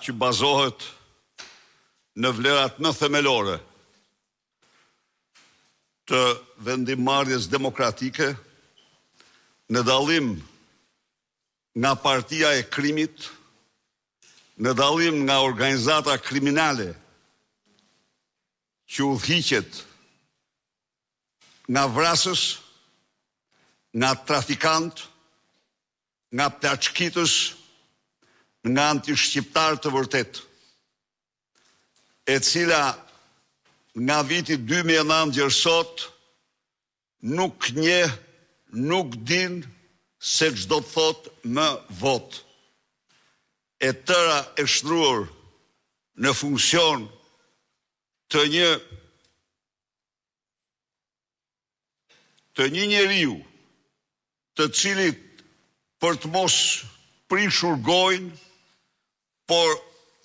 që bazohet në vlerat më themelore të vendimmarrjes demokratike, në dallim nga partia e krimit, në dallim nga organizata kriminale që udhëhiqet nga vrasës, nga trafikantë, nga plaçkitës, nga antishqiptarë të vërtetë, e cila nga viti 2009 gjer sot nuk njeh, nuk din se ç'do të thotë më votë. E tëra e shndërruar në funksion të një të një njeriu të cilit për të mos prishur gojën, por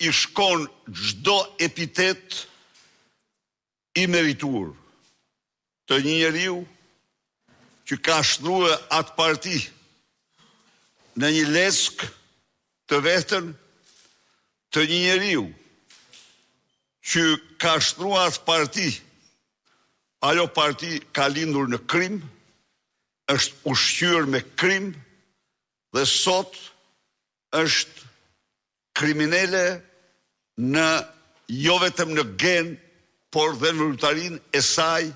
i shkon çdo epitet i merituar të një njeriu që ka shndërrue atë parti në një leckë të vetën të një njeriu që ka shndërrue atë parti, ajo parti ka lindur në krim, është ushqyer me krim dhe sot është kriminele në jo vetëm në gen, por dhe në veprimtarinë e saj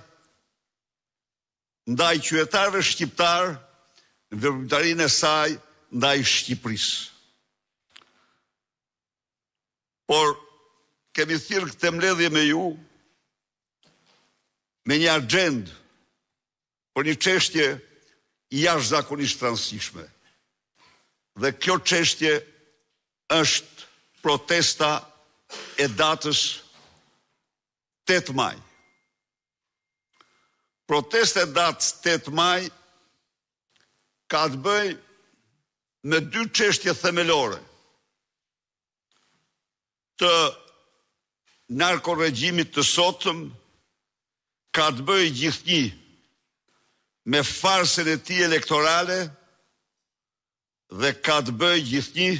ndaj qytetarëve shqiptarë, në veprimtarinë e saj ndaj Shqipërisë. Por kemi thirrë këtë mbledhje me ju me një axhendë për një çështje jashtëzakonisht të rëndësishme. Dhe kjo çështje është protesta e datës 8 maj. Protesta e datës 8 maj ka të bëjë me dy çështje themelore të narkoregjimit të sotëm, ka të bëjë gjithnjë me farsën e tij elektorale dhe ka të bëjë gjithnjë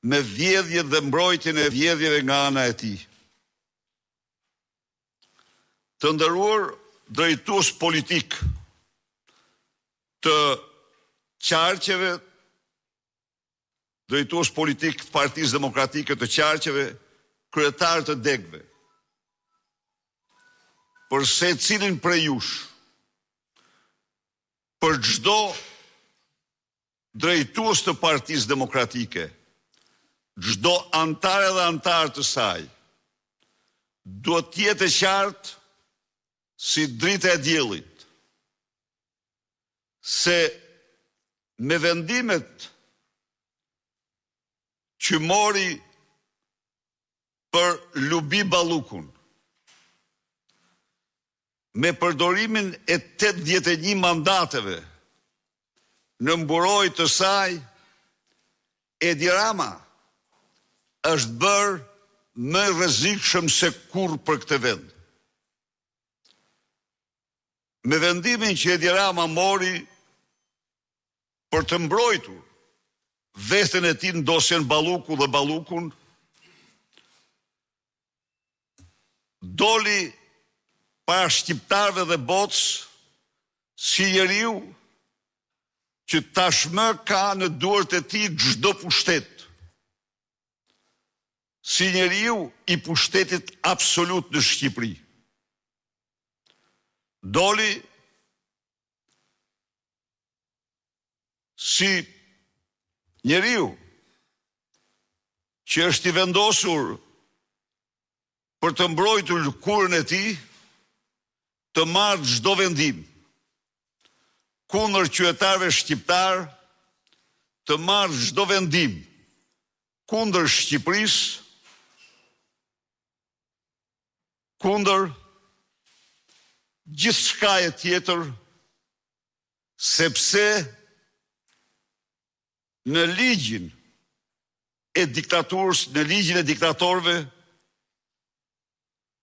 me vjedhjet dhe mbrojtjen e vjedhjeve nga ana e tij. Të nderuar drejtues politikë të qarqeve, drejtues politikë të Partisë Demokratike të qarqeve, kryetarë të degëve, për secilin prej jush, për çdo drejtues të Partisë Demokratike, çdo anëtare dhe anëtar të saj, duhet të jetë e qartë si drita e diellit se me vendimet që mori për Lubi Ballukun, me përdorimin e 81 mandateve në mburojë të saj, Edi Rama është bërë më i rrezikshëm se kurrë për këtë vend. Me vendimin që Edi Rama mori për të mbrojtur veten e tij në dosjen Balluku dhe Ballukun, doli para shqiptarëve dhe botës si njeriu që tashmë ka në duart e tij çdo pushtet. Si njeriu i pushtetit absolut në Shqipëri. Doli si njeriu që është i vendosur për të mbrojtur lëkurën e tij, të marrë çdo vendim kundër qytetarëve shqiptarë, të marrë çdo vendim kundër Shqipërisë, kundër gjithçkaje tjetër, sepse në ligjin e diktaturës, në ligjin e diktatorëve,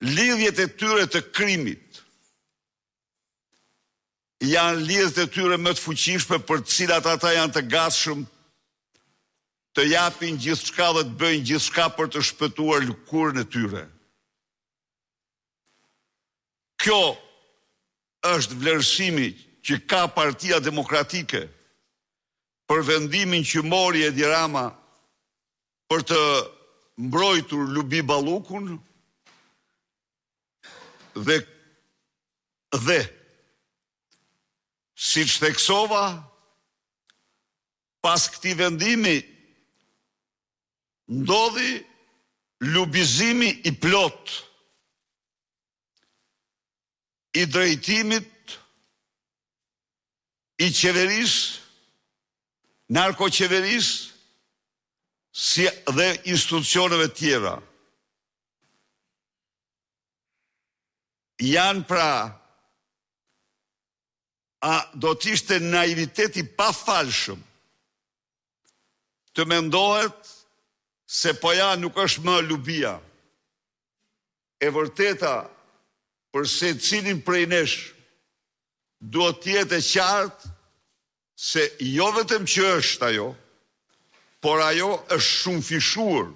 lidhjet e tyre të krimit janë lidhjet e tyre më të fuqishme për të cilat ata janë të gatshëm. të japin gjithçka dhe të bëjnë gjithçka për të shpëtuar lëkurën e tyre. Kjo është vlerësimi që ka Partia Demokratike për vendimin që mori Edi Rama për të mbrojtur Lubi Ballukun dhe dhe siç theksova pas këtij vendimi ndodhi lubizimi i plotë i drejtimit i qeverisë, narkoqeverisë, si dhe institucioneve tjera. Janë pra a do të ishte naivitet i pafalshëm të mendohet se po ja nuk është më lubia. E vërteta për secilin prej nesh duhet të jetë e qartë se jo vetëm që është ajo, por ajo është shumëfishuar.